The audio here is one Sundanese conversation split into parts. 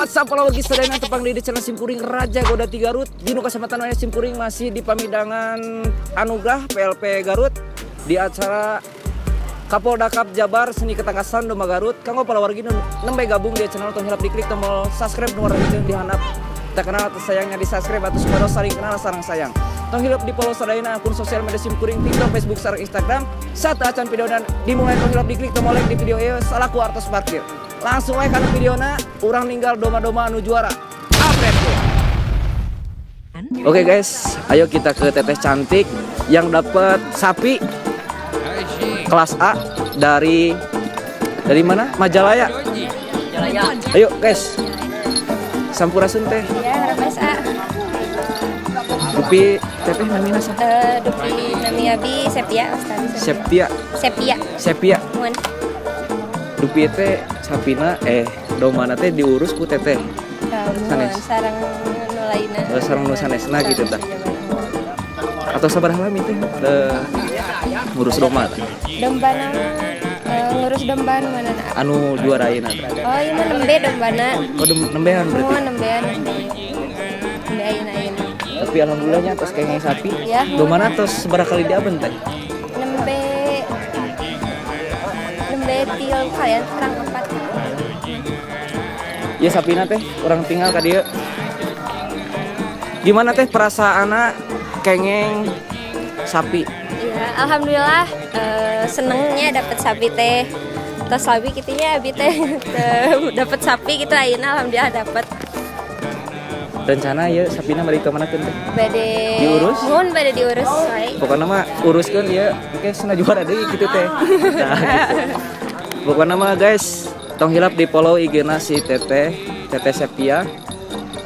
What's up palawargi sadayana, tepang di channel Simkuring Raja Goda 3 Garut. Dina kesempatan aya Simkuring masih di Pamidangan Anugerah PLP Garut di acara Kapolda Cup Jabar Seni Ketangkasan Domba Garut. Kanggo palawargi nu nembe gabung di channel, tong hilap diklik tombol subscribe nu warna hijau di handap. Teu kenal teu sayang nya di subscribe atau supados saling kenal sareng sayang. Tong hilap di follow sadayana akun sosial media Simkuring, TikTok, Facebook, sareng Instagram. Saat acan video dan dimulai, tong hilap diklik tombol like di video ieu salaku artos parkir. Langsung aja kana videona, urang ningal domba-domba anu juara. Update tuh. Oke guys, ayo kita ke teteh cantik yang dapat sapi kelas A dari mana? Majalaya. Ayo guys. Sampurasun, Teh. Ya, rampes, A. Dupi teteh namina saha? Dupi nami abi Sepia, Ustaz. Septia. Sepia. Sepia. Muhun. Dupi teh sapina, eh, dombana teh diurus ku teteh? Muhun. Sanes. Sareng nu lainna. Oh, sareng nu sanesna gitu tah. Atau sabaraha lami teh ngurus domba tah? Dombana, ngurus domba nu mana na? Anu juara ayeuna teh. Oh, ieu mah nembe dombana. Oh, nembean berarti. Muhun, nembean, nembe. Nembe ayeuna ayeuna. Tapi alhamdulillahnya tos kenging sapi. Ya. Dombana tos sabaraha kali diaben, Teh? Nembe nembe tilu kalian terang empat. Ya, sapina teh urang tingal ka dieu. Gimana, Teh, perasaanna kengeng sapi? Ya, alhamdulillah, senengnya dapat sapi teh. Tos lami kitu nya abi teh dapat sapi gitu, ayeuna alhamdulillah dapat. Rencana ya sapina balik ke mana teh? Bade Diurus? Muhun, bade diurus wae. Pokoknya mah uruskeun ya, oke sana juara deui gitu, Teh. Nah, gitu. Pokoknya mah guys, tong hilap di follow IG-na si Teteh, Teteh Sepia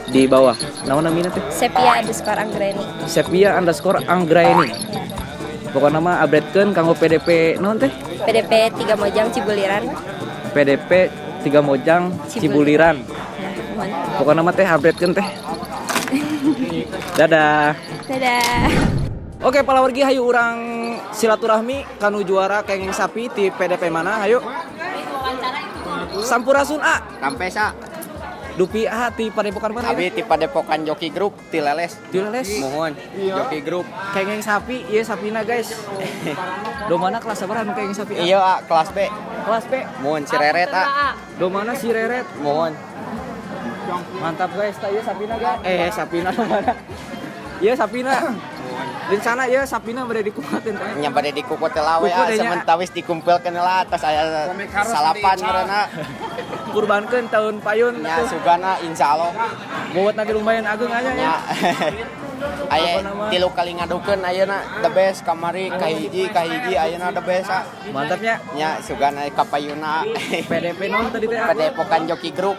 di bawah. Naon namina, Teh? Sepia_Anggreni. Sepia_Anggraeni. Pokoknya mah updatekeun kanggo PDP naon, Teh? PDP 3 Mojang Cibuliran. PDP 3 Mojang Cibuliran. Ya, muhun. Pokoknya mah teh updatekeun, Teh. Dadah. Dadah. Oke, palawargi, hayu urang silaturahmi kanu juara kenging sapi di PDP mana, hayu. Sampurasun, A. Rampes, A. Dupi A ti Padepokan mana? Abi ti Padepokan Joki Group ti Leles. Ti Leles. Muhun, Joki Group. Kenging sapi, iya sapina, guys. Dombana kelas sabaraha nu kenging sapi, A? Iya, A, kelas B. Kelas B. Muhun, si Reret, A. Dombana si Reret. Muhun. Mantap, guys, tah ieu sapina, guys. Eh, sapina mana? Iya sapina. Rencana ya sapina bade dikumahakeun, Teh? Nya bade dikukut heula we, Kukut A, nya. Sementawis dikumpulkeun heula atos aya salapan meureunna. Kurbankeun tahun payun Nya atuh. Sugana insyaallah. Bobot nanti lumayan ageung aja Nya. ya. Aya Apa nama? tilu kali ngadukeun ayeuna the best kamari kahiji kahiji ayeuna the best, A. Mantapnya. Nya sugana kapayuna. PDP naon tadi teh? Padepokan Joki Group.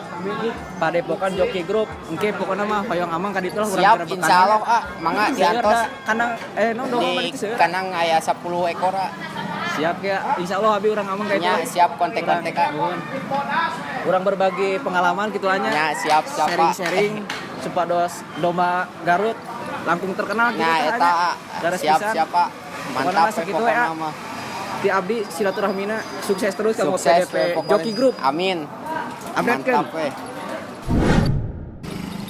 Padepokan Joki Group. Engke pokoknya mah hoyong amang ka ditu lah urang Siap gerebekan. Insyaallah, A, mangga Seueur diantos. da kandang, eh, naon domba Di itu seueur. Kandang aya 10 ekor, A. Siap ya. Insyaallah abi urang amang ka itu. Nya siap kontak-kontak, A. Nuhun. Urang berbagi pengalaman gitu anya. Nya siap siap, Pak. Sharing-sharing supados domba Garut langkung terkenal gitu Nya tah eta anya. A. Daras Siap pisan. siap, Pak. Pokokna Mantap mah we sakitu we, pokokna A. mah. Ti abdi silaturahmina, sukses terus kanggo Sukses PDP we pokokna. Joki Group. Amin. Update kan? Mantap we.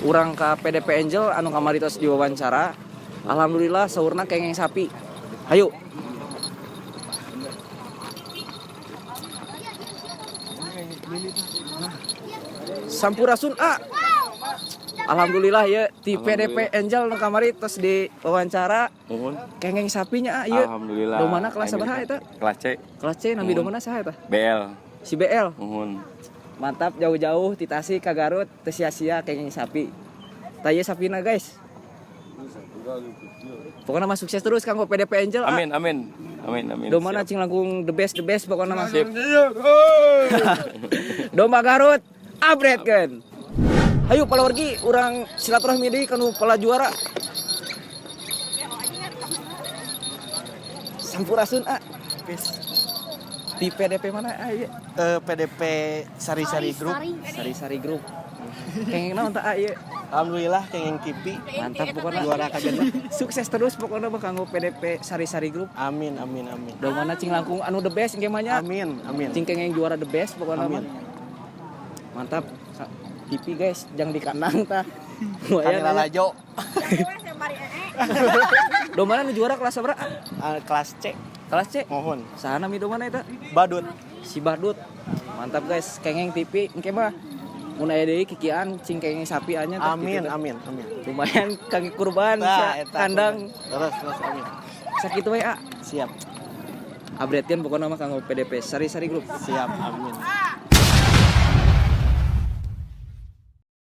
Urang ka PDP Angel anu kamari tos diwawancara. Alhamdulillah saurna kenging sapi. Hayu. Sampurasun, A. Alhamdulillah ya di PDP Angel nu kamari tos diwawancara Muhun. Kenging sapinya, A, ieu. Alhamdulillah. Dombana kelas sabaraha eta? Kelas C. Kelas C, nami dombana saha eta? BL. Si BL. Muhun. Mantap, jauh-jauh ti Tasik ka Garut teu sia-sia kenging sapi. Tah ieu sapina, guys. Pokoknya mah sukses terus kanggo PDP Angel. Ah. Amin, amin. Amin, amin. Dombana Siap. cing langkung the best, the best pokoknya mah. Sip. Domba Garut upgrade kan. Hayu palawargi, urang silaturahmi deui kanu pala juara. Sampurasun, A. Di PDP mana, A, ieu? PDP Sari Sari Group. Sari Sari Group. Kenging naon tah, A, ieu? Alhamdulillah kenging kipi. Mantap pokoknya. Juara kagenep. Sukses terus pokoknya mah kanggo PDP Sari Sari Group. Amin amin amin. Dombana cing langkung anu the best engke mah nya. Amin amin. Cing kenging juara the best pokoknya mah. Amin. Mantap. TV guys, jang di kandang tah. Lumayan Kanila aya. lajo. Dombana nu juara kelas sabaraha? Ah, kelas C. Kelas C. Mohon. Saha nami dombana eta? Badut. Si Badut. Mantap guys, kengeng TV engke mah mun aya deui kikian cing kengeng sapi anya tah, Amin kitu tah. amin amin. Lumayan kangge kurban Tah, sa eta kandang. Terus terus amin. Sakitu we ah. Siap. Updatekeun pokokna mah kanggo PDP Sari-Sari Group. Siap amin.